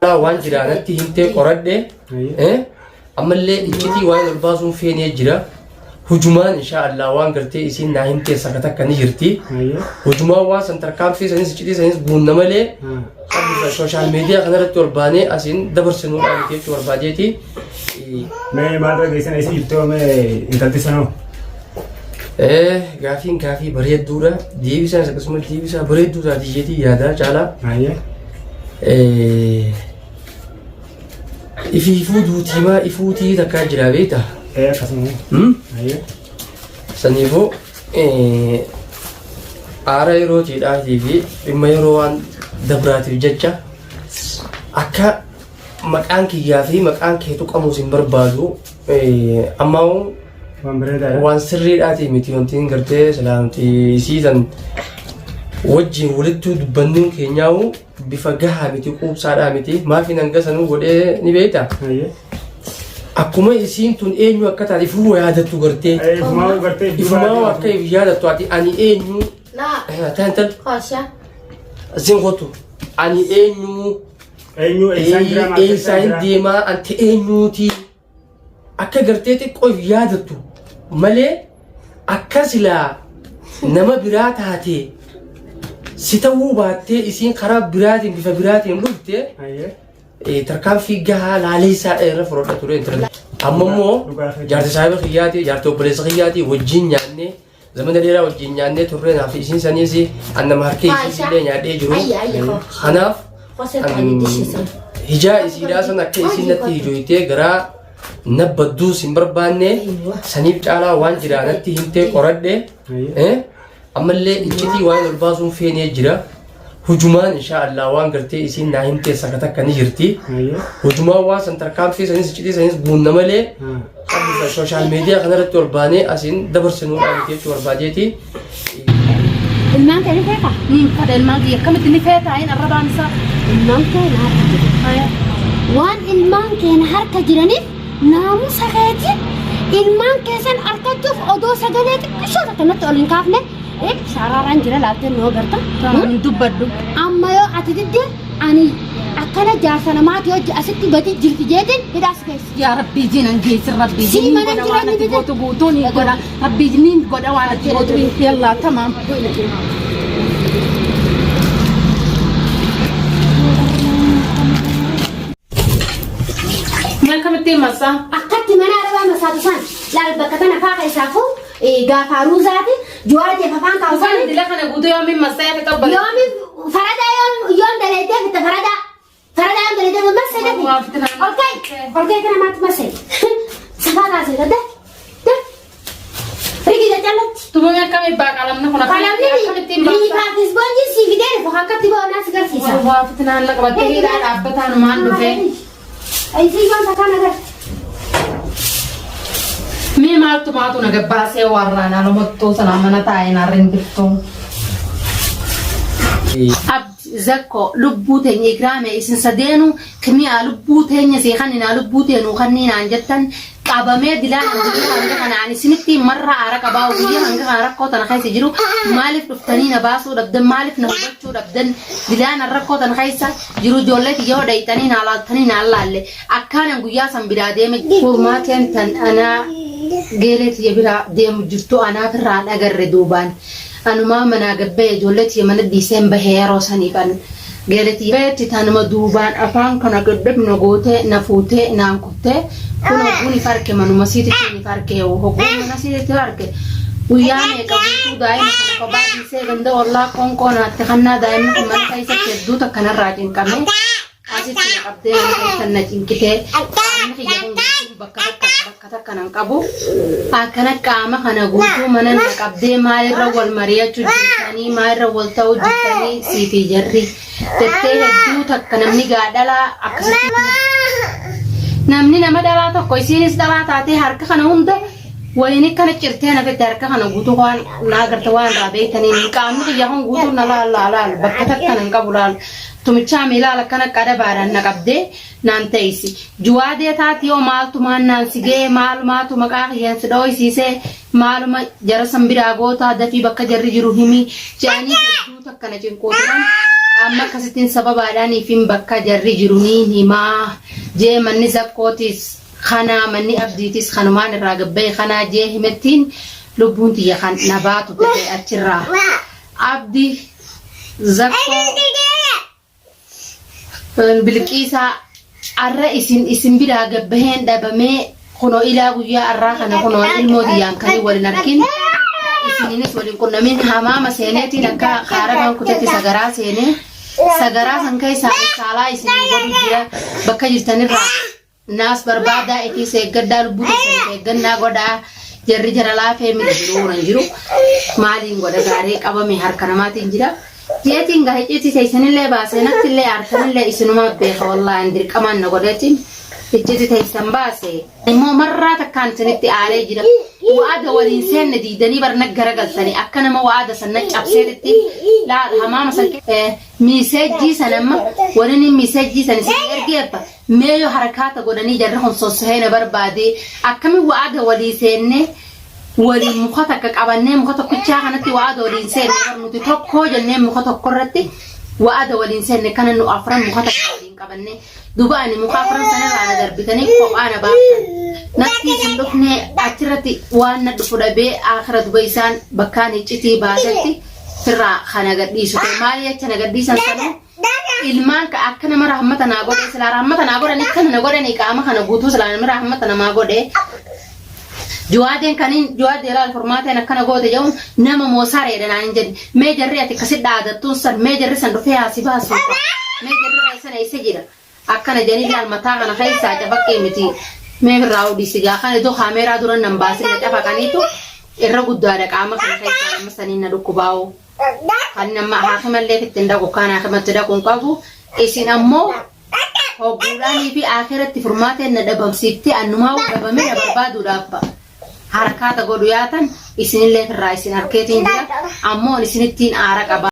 Waan jira natti himtee qoradhe ammallee iccitii waan ol baasuun feenee jira. Hujumaan insha Allah waan gartee isiin naa himtee saka takka ni jirti. Hujumaan waan san tarkaanfii sanis iccitii sanis guunna malee sooshaal miidiyaa kanarratti ol baanee asiin dabarsinuudhaan miti jechuu barbaadeeti. Mee maal dhageessan isii jirtoo mee intalti sanoo? Gaafiin gaafii bareedduudha. Deebisaanis akkasumas deebisaa bareedduu taati jeetii yaadaa caalaa. Ifiifuu duutiimaa ifuutii takkaa jira beektaa? Ee akkasuma. Hmm? Ayyee. Saniifuu aara yerootiidhaatii fi dhimma yeroo waan dabraatiif jecha akka maqaan kiyyaa fi maqaan kee tuqamuus hin barbaadu. Ammaa Waan bareedaadha. waan sirriidhaatii miti wanti hin gartee silaa nuti isiisan wajjin walittuu dubbannuun keenyaa'u bifa gahaa miti quubsaadhaa miti maafiin hanga sanuu godhee ni beekta. Ayyee. Akkuma isiin tun eenyu akka taate ifuu yaadattu gartee. Ifumaa gartee Ifumaa akka if yaadattu ati ani eenyu Laa. tantal Kosha. asiin kottu ani eenyu Eenyu eessaan jira maal eessaan jira? deemaa anti eenyuuti akka gartee xiqqoo if yaadattu malee akka silaa nama biraa taate si ta'uu baattee isiin karaa biraatiin bifa biraatiin dhufte Ayyee. tarkaanfii gahaa laaleessaa irra fudhadha ture intala. Amma immoo Dhugaa keeti. jaarti saahiba kiyyaati jaarti obboleessa kiyyaati wajjin nyaannee zamana dheeraa wajjin nyaannee turre naaf isiin saniis an nama harka isiis illee nyaadhee jiru. Ayya ayya ko. Kanaaf Kosee taani dishisan. hijaa isiidhaa san akka isiin natti hijoytee garaa na badduus hin barbaanne saniif caalaa waan jira natti himtee qoradhe Ayyee. ammallee iccitii waan ol baasuun feenee jira. Hujumaan insha Allah waan gartee isiin naa himtee saka takka ni jirti. Ayyee. Hujumaan waan san tarkaanfii sanis iccitii sanis guunna malee sooshaal miidiyaa kanarratti ol baanee asiin dabarsinuudhaan miti jechuu barbaadeeti. Ilmaan kee ni feetaa? Niin fedha ilmaan kiyya akkamitti ni feetaa hin arrabaan isaa. Ilmaan kee na harka jiru. Waan ilmaan kee na harka jiraniif naamusa keetiin ilmaan keessan argachuuf odoo sagalee xiqqishoo takka natti ol hin kaafne Shaaraaraan jira laaltee nu agarta. Hin dubbadhu. Amma yoo ati didde ani akkana jaarsa namaati hojii asitti gadi jirti jeetiin hidhaa si keessa. Yaa Rabbii jinan geessin Rabbii Sii niin mana godha waan jireenya ati bite. gootu guutuu niin godha Rabbii niin godha waan ati gootu yallaa tamaam. Mee akkamittiin masaa? Akkatti mana arabaa masaatu san laal bakka tana faa keessaafuu gaafa aruuzaati juwaadee afaan Isaan kaawwatan dila kana guutuu yoomiin masaa yafe tobbale. yoomi faradaa yoom yoom daleetee fitta faradaa faradaa yoom daleetee massee dafi Waa fitinaa. olkay olkay kana maatti massee safaa kaasee da da rigi cacallatti Tumame akkamii baa qalamni kun qalamni akkamittiin masaa? riifaa fi ispoonjii sii fidee dhufu akkatti ba'u si garsiisa. Waa fitinaan na qabattee hidhaa dhaabbataan maan dhufee. Isii wanta kana agarti. Mee maaltu maatu na gabbaasee warraan alamottuu sana mana taa'ee narreen jirtu. Abdi zakko lubbuu teenya ikraame isin sadeenu kimiyaa lubbuu teenya sii kanninaa lubbuu teenuu kanniinaan jettan qabamee dilaan guyyaa hanga kanaan isinitti marra aara qabaa guyyaa hanga kana rakkoo tana keessa jiru maaliif dhuftanii na baasuu dhabdan maaliif na hubachuu dhabdan dilaan rakkoo tana keessa jiru ijoollee tiyya hoo dhayxanii naa laaltanii naa laalle akkaanan guyyaa san biraa deeme furmaateen tan anaa geelee tiyya biraa deemu jirtu anaaf irraan agarre duubaan anumaa manaa gabbee ijoollee tiyya mana dhiiseen bahee yeroo saniif an geelee tiyya bahetti tanuma duubaan afaan kana gadhabna gootee na fuutee naan kuttee kun hogguun if arke manuma siititti if arke hogguun mana siititti arke guyyaa meeqa guutuu daa'ima kana kophaa dhiisee ganda ollaa qoonqoo naatti kannaa daa'imni kun mana keessatti hedduu takka narraa cinqame asitti na qabdee mana keessa na cinqitee qaamni kiyya kun guutuun bakka takka bakka takka nan qabu akkana qaama kana guutuu mana na qabdee maalirra wal mari'achuu jirtanii maalirra wal ta'uu jirtanii siifi jarri jettee hedduu takka namni gaa dhalaa akkasitti namni nama dhalaa tokko isiinis dhalaa taatee harka kana hunda wayini kana cirtee na fedde harka kana guutuu waan na agarta waan irraa beektaniin qaamni kiyya kun guutuu na laal laal bakka takka nan qabu laal tumichaa miilaal akkana qadabaadhaan na qabdee naan teessi. Juwaadee taati yoo maaltu maannaan si ga'e maalumaatu maqaa kiyyaan si dhooysiisee maaluma jara san biraa gootaa dafii bakka jarri jiru himi jedhanii hedduu takka na cinquu turan. Amma akkasittiin sababaadhaaniifin bakka jarri jiru niin himaa jee manni zakkootis kanaa manni abdiitis kanumaan irraa gabbaye kanaa jee himettiin lubbuun tiyya kan na baatu ta'e achirraa. Abdi zakkoo Bilqiisaa arra isin isin biraa gabbaheen dhabamee kunoo ilaa guyyaa arraa kana kunoo ilmoo tiyyaan kan wal hin arkin isiniinis wal hin qunnamin hamaama seeneetiin akka kaarabaan kutetti sagaraa seenee sagaraa san keessaa saalaa isin godhu jira bakka jirtanirraa Naas barbaadaa ifiis eeggadhaa lubbuu keessaniif eeggannaa godhaa jarri jara laafee miti jiru nan jiru maaliin godha gaaree qabame harka namaatiin jira jeetiin gaa icciitii teessanillee baasee nattillee aartanillee isinumaa beeka wallaahi an dirqamaan na godheetiin icciitii teessan baase immoo marraa takkaan isinitti aaree jira wa'ada waliin seenne diidanii bar na garagaltanii akka nama wa'ada san na cabseetitti laal hamaama san miiseejjii san amma waliin miiseejjii san isin ergeeffa Mee yoo harakaata godhanii jarri kun sossohee na barbaadee akkamiin wa'ada walii seennee waliin muka takka qabannee muka tokkichaa kanatti wa'ada waliin seenne bar nuti tokkoo jennee muka tokko irratti wa'ada waliin seenne kana nu afran muka takka waliin qabannee duba ani muka afran sanarraa na darbitanii kophaa na baaftan natti isin dhufnee achirratti waan na dhufu dhabee akira duba isaan bakkaan iccitii baasetti firraa kana gadhiisu ta'e maali jecha na gadhiisan sanuu Ilmaan ka akka nama rahmata naa godhe silaa rahmata naa godhani akkana na godhani qaama kana guutuu silaa nama rahmata namaa godhe. Juwaadeen kaniin juwaadee laal furmaateen akkana goote jedhuun nama moo sareedha naan hin jedhin. Mee jarri ati akkasi dhaadattuun san mee jarri san dhufee haa si baasu. Mee jarri keessan eessa jira? Akkana jedhanii laal mataa kana keessaa cafaqqee miti. Mee irraa odisi gaa kana iddoo kaameeraa dura nan baasin na cafaqaniitu irra guddaadha qaama kana keessaa nama saniin na dhukkubaa'u. Kan nama haakimallee itti hin dhaqu kaan haakimatti dhaqu hin qabu. Isin ammoo hogguudhaanii fi aakiratti furmaateen na dhabamsiiftee annumaa dhabamee na barbaaduudhaaf harakaata godhu yaatan isinillee irraa isin harkeetiin jira. Ammoo isinittiin aara qaba.